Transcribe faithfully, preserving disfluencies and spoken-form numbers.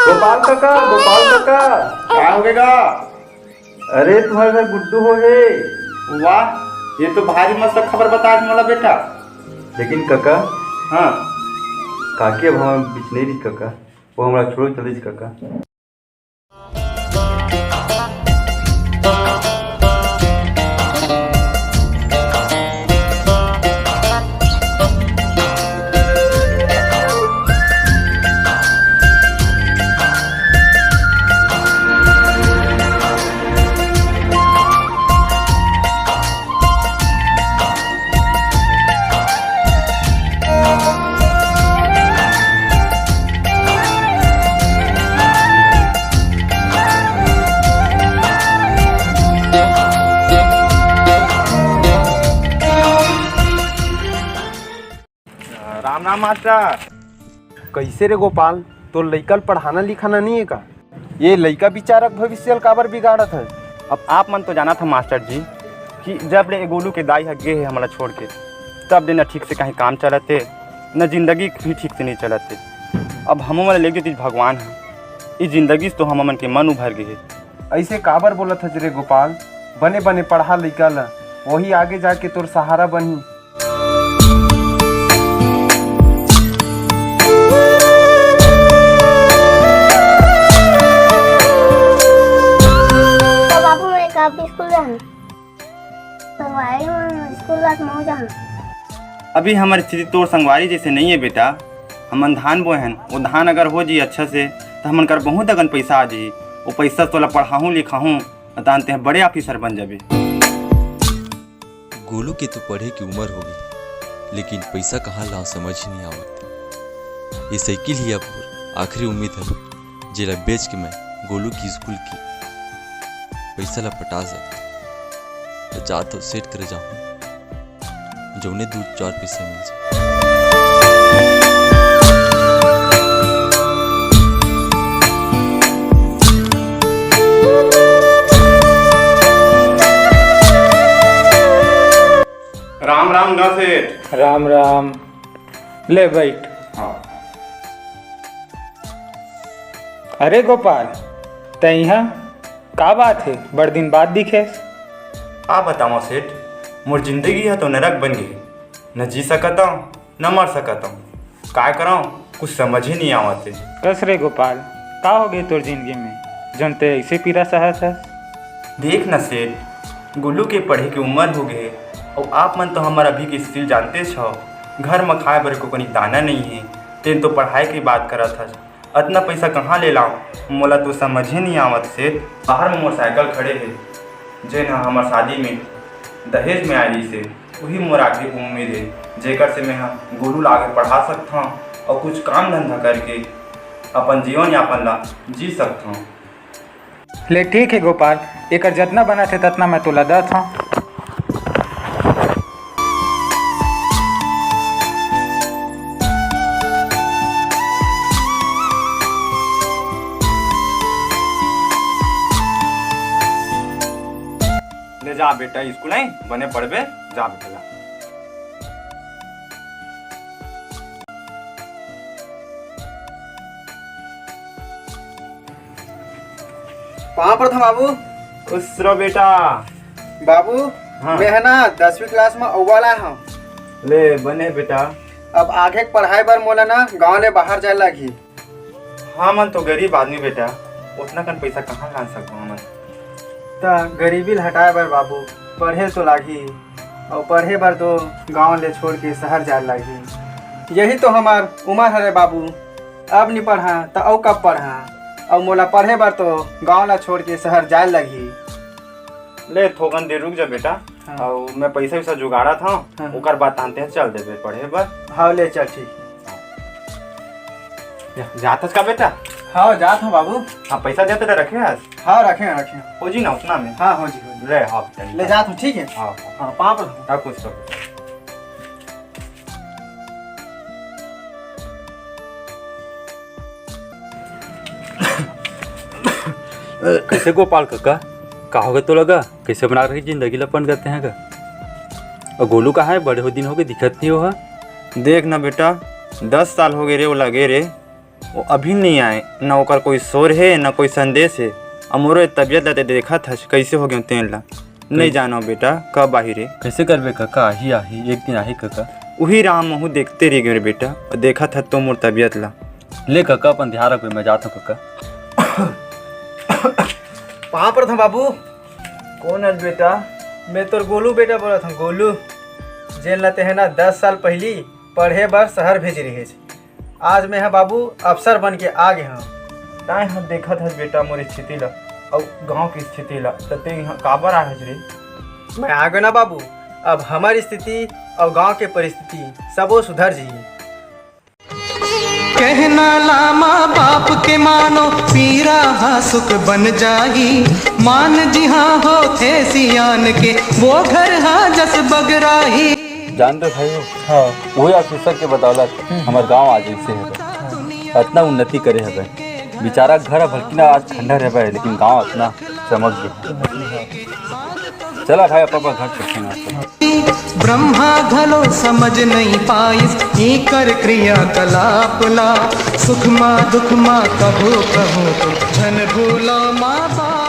गोपाल काका, गोपाल काका। का होगे गा? अरे, तुम्हारे घर गुड्डू हो हे। वाह, ये तो भारी मस्त खबर बता मोला बेटा। लेकिन काका, हाँ। काकी अब हमर बीच नहीं रही काका, वो हमरा छोड़ चलिस काका। राम राम मास्टर। कइसे रे गोपाल, तोर लइका ल पढ़ाना लिखाना नइ हे का? ये लइका बिचारा के भविष्य ल काबर बिगाड़त हे? अब आप मन तो जानत ह मास्टर जी कि जब ले ए गोलू के दाई ह गे हे हमला छोड़ के, तब ले न ठीक से कहीं काम चलत हे, न जिंदगी भी ठीक से नइ चलत हे। अब हमन ल ले गे तीज भगवान ह, ई जिंदगी से तो हमन के मन उभर गे हे। अइसे काबर बोलत हस रे गोपाल? बने बने पढ़ा लइका ल, वही आगे जाके तोर सहारा बनही। तो बाबू, मैं कब स्कूल जाना? संगवारी मन स्कूल जात मऊ जाना। अभी हमर स्थिति तोर संगवारी जैसे नहीं है बेटा। हमन धान बोए हन, वो धान अगर हो जी अच्छा से, तो हमन कर बहुत अगन पैसा आ जी। वो पैसा तोला पढ़ाहूँ लिखाहूँ, अतान तेह बड़े ऑफिसर बन जाबे। गोलू के तो पढ़े के उम्र हो गई, लेकिन पैसा कहाँ लाओ समझ ही नहीं आवत। ये साइकिल ही अब आखिरी उम्मीद है, जेला बेच के मैं गोलू की स्कूल की पैसा ला पटा सकता। तो जा तो सेठ करे जाऊँ, जौने दू चार पैसा मिल जाए। राम राम गा सेठ। राम राम। ले बैठ। हाँ। अरे गोपाल, तै इहाँ का बात हे? बड़ दिन बाद दिखेस। का बतावं सेठ, मोर जिंदगी ह तो नरक बन गे। न जी सकत हंव, न मर सकत हंव। काय करंव, कुछ समझ ही नहीं आवत हे। कस रे गोपाल, का हो गे तोर जिंदगी में, जौन ते ऐसे पीरा सहत हस? देख न सेठ, गोलू के पढ़े के उम्र हो गे हे, अउ आप मन तो हमर अभी के स्थिति जानतेच हव। घर म खाए बर एको कनी दाना नहीं हे, तेन तो पढ़ाई के बात करत हस। अतना पैसा कहाँ ले लाऊं, मोला तो समझे नहीं आवत सेठ। बाहर में मोर साइकिल खड़े हे, जेन ह हमर शादी में दहेज में आए रहिस हे। उही मोर आखिरी उम्मीद हे, जेकर से मैं ह गोलू ला आगे पढ़ा सकथंव अउ कुछ काम धंधा करके अपन जीवन यापन ला जी सकथंव। ले ठीक हे गोपाल, एकर जतना बनत हे ततना मैं तोला दत हंव। ले जा बेटा, स्कूल आई, बने पढ़बे, जा बेटा, जा। पाँव पड़थंव बाबू। खुश रहो बेटा। बाबू, हाँ। मैं ह ना दसवीं क्लास म अव्वल आय हंव। ले, बने बेटा। अब आगे के पढ़ाई बर मोला ना गांव ले बाहर जाए लागही। हमन तो गरीब आदमी बेटा, ओतना कन पइसा कहाँ लान सकबो हमन? त गरीबी ल हटाए बर बाबू, पढ़े तो लागही, अउ पढ़े बर तो गांव ले छोड़ के शहर जाए लागही। यही तो हमर उमर हरे बाबू, अब नी पढ़हा त अउ कब पढ़हा? अउ मोला पढ़े बर तो गांव ला छोड़ के शहर जाए लगही। ले थोकन देर रुक जा बेटा, हाँ। अउ मैं पैसा वैसा जुगाड़त हंव, हाँ। ओकर बाद तान तें चल देबे पढ़े बर। हाँ, ले चल, ठीक। जा, जात हस का बेटा? हाँ, जात हंव बाबू। हाँ, पैसा देते रखे हस? हाँ, रखे हंव, रखे हंव। हो जी ना उतना में? हाँ, हो जी, हो जी। ले, हाँ, बेटा, ले जात हंव, ठीक हे? हाँ। हाँ, पाँव पड़हूँ। हाँ, कुछ तो। कइसे गोपाल कका, का होगे तोला गा? कइसे बना रखी जिंदगी ल अपन करते हैं गा? अउ गोलू कहाँ हे? बड़े हो दिन होगे, दिखत नहीं हो हा। देख ना बेटा, दस साल होगे रे, वो लगे रे, वो अभी नहीं आए, न ओकर कोई शोर हे, न कोई संदेश हे। अउ मोरो तबियत ला ते देखत हस, कइसे हो गेंव तेन ला। नहीं जानव बेटा, कब आही रे। कइसे करबे कका, आही, आही, एक दिन आही कका। उही राह महूँ देखते रह गेंव रे बेटा, अउ देखत हस तो मोर तबियत ला। ले कका, अपन ध्यान रखबे, मैं जात हँव कका। पाँव परत हँव बाबू। कोन हस बेटा? मैं तोर गोलू बेटा बोलत हँव, गोलू। जेन ला तेंह ना दस साल पहिली पढ़े बर शहर भेजे रहेस। आज मैं ह बाबू अफसर बन के आ गे हँव। तैं ह देखत हस बेटा मोर स्थिति ला अउ गाँव के स्थिति ला, त तें ह काबर आए हस रे? मैं आ गेंव ना बाबू, अब हमर स्थिति अउ गाँव के परिस्थिति सबो सुधर जही। कहना ला माँ बाप के मानो, पीरा हा सुख बन जाही। मान जिहाँ होथे सियान के, वो घर हा जस बगराही। जानते भाई हो, हाँ। वही ऑफिसर के बदौलत हम्म। हमर गांव आज ऐसे है, इतना उन्नति करे हवे। बेचारा घर भलकिना आज खंडर हवे, लेकिन गांव इतना चमक गया। चला भाई, अपन अपन घर चलते हैं। ब्रह्मा घलो समझ नहीं पाइस, एकर क्रियाकलाप ला। सुख मा दुख मा कभू कहूँ तो झन भूलो माँ बाप।